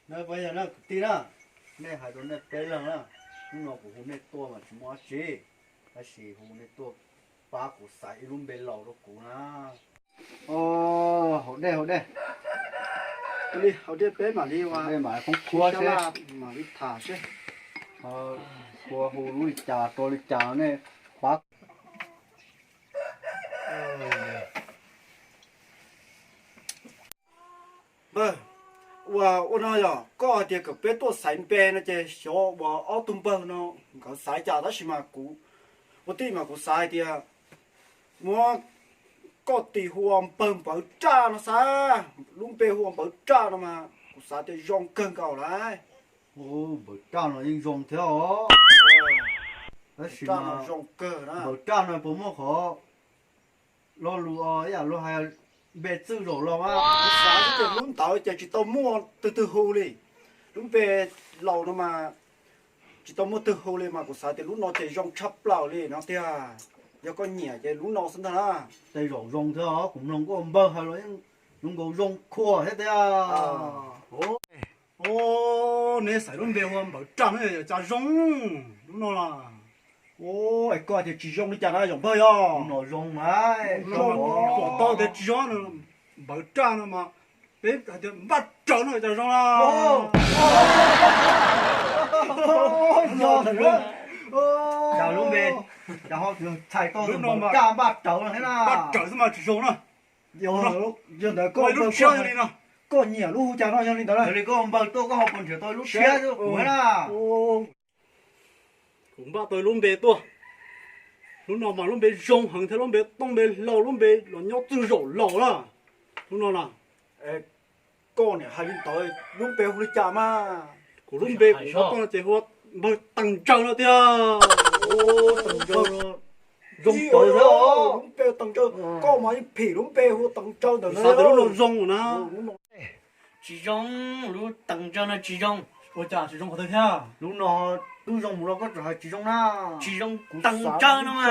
Na, pab yog na kwv tij na, nej hais rau nej peb leeg na, hnub no kuv hu nej tuaj mas tsis muaj dab tsi, tab sis hu nej tuaj pab kuv xaiv ib lub npe laus rau kuv na. Haus dej, haus dej. Li haus dej peb mam li ua, peb mam li qhoob qhuab seb, mam li tham seb. Qhuab hu lub li cas rau li cas nej pab. Npawg, ua ua no yog koj hais tias kom peb tuaj xaiv npe no ces xyov ua ob tug npawg no nkawd xaiv cas, tab sis mas kuv ua tij mas kuv xav hais tias muab koj tis hu ua Npawg Npawv Raj no xav, lub npe hu ua Npawv Raj no mas kuv xav tias zoo kawg nkaus lauj. Npawv Raj no yeej zoo thiab os. Tab sis mas Npawv Raj no puas muaj qhov lo lus ib yam luag hais npe txwj zaum laus mas kuv xav tias lub ntawd ces tsis tau muaj twg twg hu li. Lub npe laus no mas tsis tau muaj twg hu li mas kuv xav tias lub no ces zoo tshaj plaws li no tiag. Yog koj nyiam ces lub no xwb ntag na. Tej zaum zoo thiab os, kuv mloog koj npawg hais los zoo nkaus zoo khuam thiab tiag. Neb xaiv lub npe hu ua Npawv Raj no cas zoo lub no las. Es koj tias tsis zoo li cas na yom npawg yog? No zoo mas, zoo, pom tau tias tsis zoo. Npawv Raj no mas peb hais tias Npaj Raws no cas zoo las. Yog lub npe, cas ho txhais tau tias Npawv Raj Npaj Raws no thiab na. Npaj Raws xwb mas tsis zoo na. Yog ntawd koj, lub tshiab yog li no, koj nyiam lub hu cas no yog li ntawd. Yog li koj npawg tuaj koj ho puas nrhiav tau lub tshiab kuv na. Kuv npaj tau lub npe tuaj. Lub no mas lub npe zoo heev thiab lub npe tooj npe hlau, lub npe los nyob txwj zaum laus na. Lub no na. Koj niam hais li ntawd lub npe hu li cas mas? Kuv lub npe kuv npaj tuaj no ces hu ua Npawg Tees Ntsaws no tiag. Tees Ntsaws, zoo tawv thiab. Lub npe Tees Ntsaws, koj mas yeej phim lub npe hu Tees Ntsaws ntawd na. Xav tias lub no zoo na. Tsis zoo, lub Tees Ntsaws no tsis zoo. Ua cas tsis zoo qhov twg thiab? Lub no twb zoo mus los koj tseem hais tsis zoo na. Tsis zoo, Tees Ntsaws no mas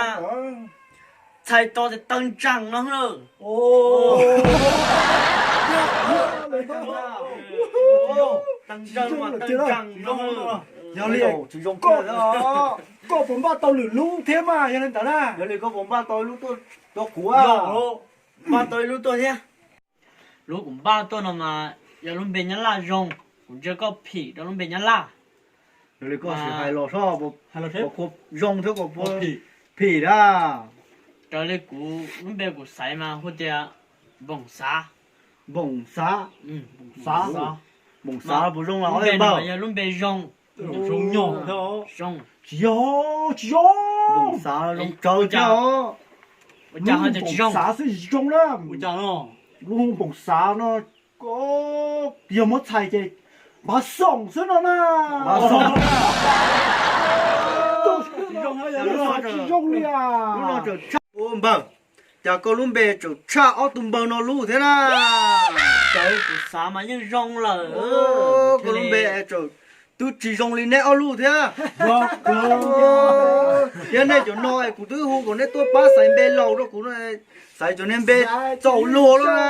txhais tau tias taw ntsees no na. Taw ntsees no mas taw ntsees no. Yog li, koj puas npaj tau lwm lub thiab mas yog li ntawd na? Yog li koj puas npaj tau ib lub tuaj rau kuv? Npaj tau ib lub tuaj thiab. Lub kuv npaj tuaj no mas yog lub npe Nyab Laj zoo, kuv ntsia koj phim rau lub npe Nyab Laj. Yog li koj sim hais los seb puas zoo thiab puas phim na. Raws li kuv lub npe kuv xaiv mas hu tias Npoos Xav. Npoos Xav? Npoos Xav puas zoo los? Lub npe no mas yog lub npe zoo. Zoo nyog thiab. Tsis yog, tsis yog. Npoos Xav zoo tsawv thiab os. Ua cas ho tias tsis zoo? Npoos Xav xwb tsis zoo na. Ua cas no? Lub Npoos Xav no, koj yog muab txhais ces Npav Xoom xwb no na. Npav Xoom. Tsis zoo li as. Lub no tseem tshaj, npawg, cas koj lub npe tseem tshaj ob tug npawg no lub thiab na? Txawm kuv xav mas yeej zoo lawm. Koj lub npe tseem twb tsis zoo li neb ob lub thiab. Thiab nej cov no es kuv twb hu kom nej tuaj pab xaiv npe laus rau kuv, xaiv cov niag npe txaus luag lawm na.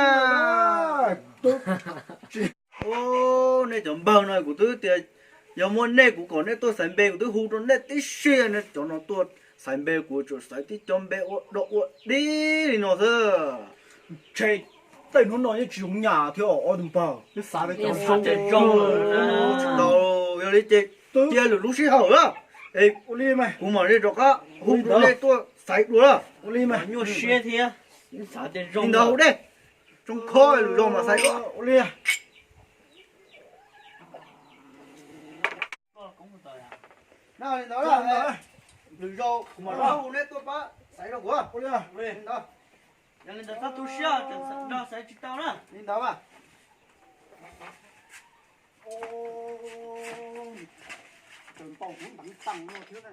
Nej cov npawg no kuv twb tias yog muaj nej kuv kom nej tuaj xaiv npe, kuv twb hu rau nej tib si, nej cov no tuaj xaiv npe kuv tsuas xaiv tib cov npe ua dog ua dig li no xwb. Ntshe tej hnub no yeej tsis zoo nyam thiab os ob tug npawg. Xav tias zoo, tsis tau, yog li ces cia lwm lub sij hawm na, kuv mam li rov qab hu rau nej tuaj xaiv dua na. Nyuaj siab thiab. Li ntawd hu dej, tsoo kho lwm zaus mas xaiv dua. Li ntawd, lwm zaus kuv mam rov hu nej tuaj pab xaiv rau kuv. Yog li ntawd txhob tu siab, tseem nrog xaiv tsis tau na. Li ntawd mas. Tseem npaum kuv nteev taws no thiab na.